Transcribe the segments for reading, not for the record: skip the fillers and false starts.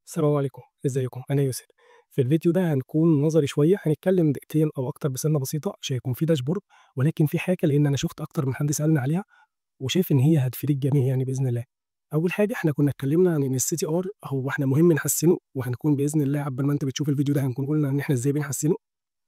السلام عليكم، ازيكم؟ أنا يوسف. في الفيديو ده هنكون نظري شوية، هنتكلم دقيقتين أو أكتر بسنة بسيطة، مش هيكون في dashboard، ولكن في حاجة لأن أنا شُفت أكتر من حد سألني عليها، وشايف إن هي هتفيد الجميع يعني بإذن الله. أول حاجة إحنا كنا اتكلمنا عن إن الCTR هو إحنا مهم نحسّنه، وهنكون بإذن الله عقبال ما أنت بتشوف الفيديو ده هنكون قُلنا إن إحنا إزاي بنحسّنه،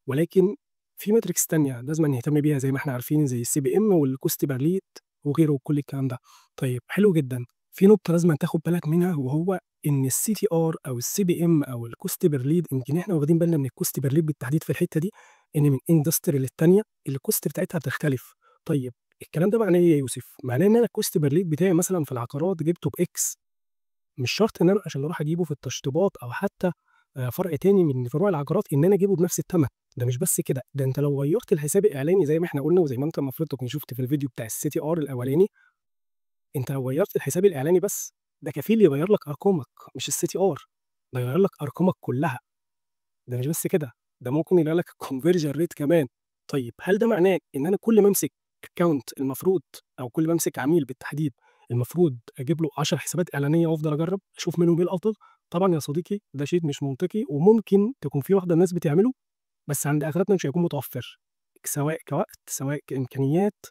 ولكن في metrics تانية لازمًا نهتم بيها زي ما إحنا عارفين، زي الCPM والcost per lead وغيره وكل الكلام ده. طيب حلو جدًا، في نقطة لازمًا تاخد بالك منها، وهو إن الCTR أو الCPM أو الcost per lead، يمكن إحنا واخدين بالنا من الcost per lead بالتحديد في الحتة دي، إن من industry للتانية الcost بتاعتها بتختلف. طيب الكلام ده معناه إيه يا يوسف؟ معناه إن أنا الcost per lead بتاعي مثلًا في العقارات جِبته بX، مش شرط إن أنا عشان أروح أجيبه في التشطيبات أو حتى فرع تاني من فروع العقارات إن أنا أجيبه بنفس التمن. ده مش بس كده، ده أنت لو غيّرت الحساب الإعلاني زي ما إحنا قُلنا وزي ما أنت المفروض تكون شُفت في الفيديو بتاع الCTR الأولاني، أنت لو غيّرت الحساب الإعلاني بس، ده كفيل يغيّر لك أرقامك، مش الCTR، ده يغيّر لك أرقامك كلّها. ده مش بس كده، ده ممكن يغيّر لك الconversion rate كمان. طيب هل ده معناه إن أنا كل ما أمسك account المفروض، أو كل ما أمسك عميل بالتحديد، المفروض أجيب له 10 حسابات إعلانية وأفضل أجرّب أشوف منهم إيه الأفضل؟ طبعًا يا صديقي ده شيء مش منطقي، وممكن تكون في واحدة الناس بتعمله، بس عند أغلبنا مش هيكون متوفر، سواء كوقت، سواء كإمكانيات،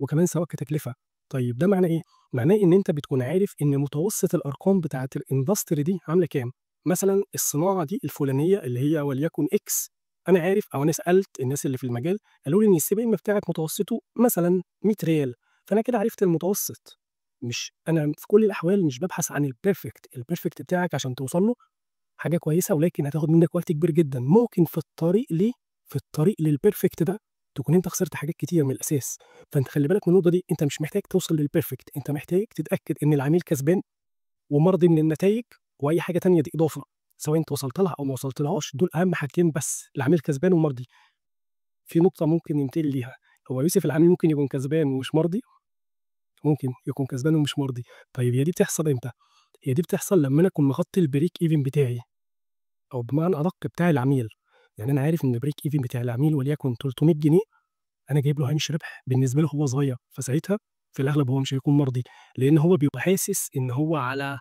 وكمان سواء كتكلفة. طيب ده معناه إيه؟ معناه إن أنت بتكون عارف إن متوسط الأرقام بتاعة الindustry دي عاملة كام. مثلًا الصناعة دي الفلانية اللي هي وليكن X، أنا عارف أو أنا سألت الناس اللي في المجال قالوا لي إن الCPM بتاعك متوسطه مثلًا 100 ريال، فأنا كده عرفت المتوسط. مش أنا في كل الأحوال مش بابحث عن الperfect، الperfect بتاعك عشان توصل له حاجة كويسة، ولكن هتاخد منك وقت كبير جدًا، ممكن في الطريق ليه، في الطريق للperfect ده تكون أنت خسرت حاجات كتير من الأساس. فأنت خلّي بالك من النقطة دي، أنت مش محتاج توصل للperfect، أنت محتاج تتأكد إن العميل كسبان ومرضي من النتايج، وأي حاجة تانية دي إضافة، سواء أنت وصلت لها أو ما وصلتلهاش، دول أهم حاجتين بس، العميل كسبان ومرضي. في نقطة ممكن ننتقل ليها، هو يوسف العميل ممكن يكون كسبان ومش مرضي؟ ممكن يكون كسبان ومش مرضي. طيب هي دي بتحصل إمتى؟ هي دي بتحصل لمّا أنا أكون مغطي الbreak even بتاعي، أو بمعنى أدق بتاع العميل. يعني أنا عارف إن الbreak even بتاع العميل وليكن 300 جنيه، أنا جايب له هامش ربح بالنسبة له هو صغير، فساعتها في الأغلب هو مش هيكون مرضي، لإن هو بيبقى حاسس إن هو على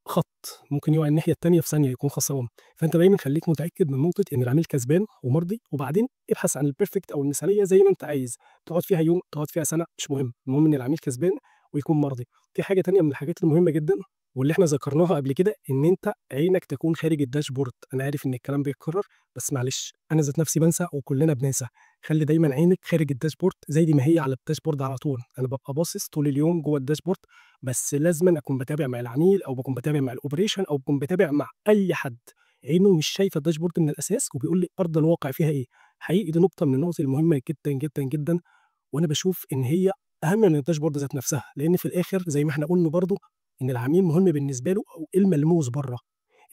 خط ممكن يقع الناحية التانية في ثانية يكون خسران. فأنت دايمًا خلّيك متأكد من نقطة إن العميل كسبان ومرضي، وبعدين ابحث عن الperfect أو المثالية زي ما أنت عايز، تقعد فيها يوم، تقعد فيها سنة، مش مهم، المهم إن العميل كسبان ويكون مرضي. في حاجة تانية من الحاجات المهمة جدًا واللي إحنا ذكرناها قبل كده، إن أنت عينك تكون خارج الdashboard. أنا عارف إن الكلام بيتكرر، بس معلش أنا ذات نفسي بانسى وكلنا بننسى. خلّي دايمًا عينك خارج الdashboard زي ما هي على الdashboard على طول. أنا بابقى باصص طول اليوم جوّه الdashboard، بس لازمًا أكون باتابع مع العميل أو باكون باتابع مع الoperation أو باكون باتابع مع أي حد عينه مش شايفة الdashboard من الأساس وبيقول لي أرض الواقع فيها إيه. حقيقي دي نقطة من النقط المهمة جدًا، جدًا، جدًا، وأنا باشوف إن هي أهم من الdashboard ذات نفسها، لإن في الآخر زي ما إحنا قُلنا برضه إن العميل مهم بالنسبة له هو إيه الملموس برّه.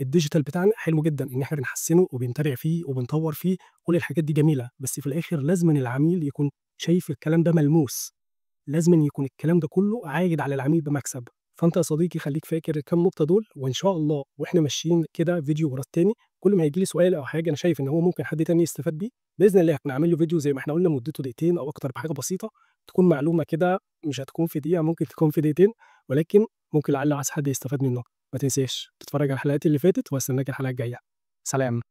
الdigital بتاعنا حلو جدًا إن إحنا بنحسّنه وبنتابع فيه وبنطوّر فيه، كل الحاجات دي جميلة، بس في الآخر لازمًا العميل يكون شايف الكلام ده ملموس، لازمًا يكون الكلام ده كله عايد على العميل بمكسب. فأنت يا صديقي خلّيك فاكر الكام نقطة دول، وإن شاء الله وإحنا ماشيين كده فيديو ورا التاني، كل ما هييجي لي سؤال أو حاجة أنا شايف إن هو ممكن حد تاني يستفاد بيه، بإذن الله هاكون عامل له فيديو زي ما إحنا قُلنا مدته دقيقتين أو أكتر بحاجة بسيطة، تكون معلومة كده مش هتكون في دقيقة، ممكن تكون في دقيقتين، ولكن ممكن لعل وعسى حد يستفاد منه. ما تنساش تتفرج على الحلقات اللي فاتت، وهاستناك الحلقة الجاية. سلام.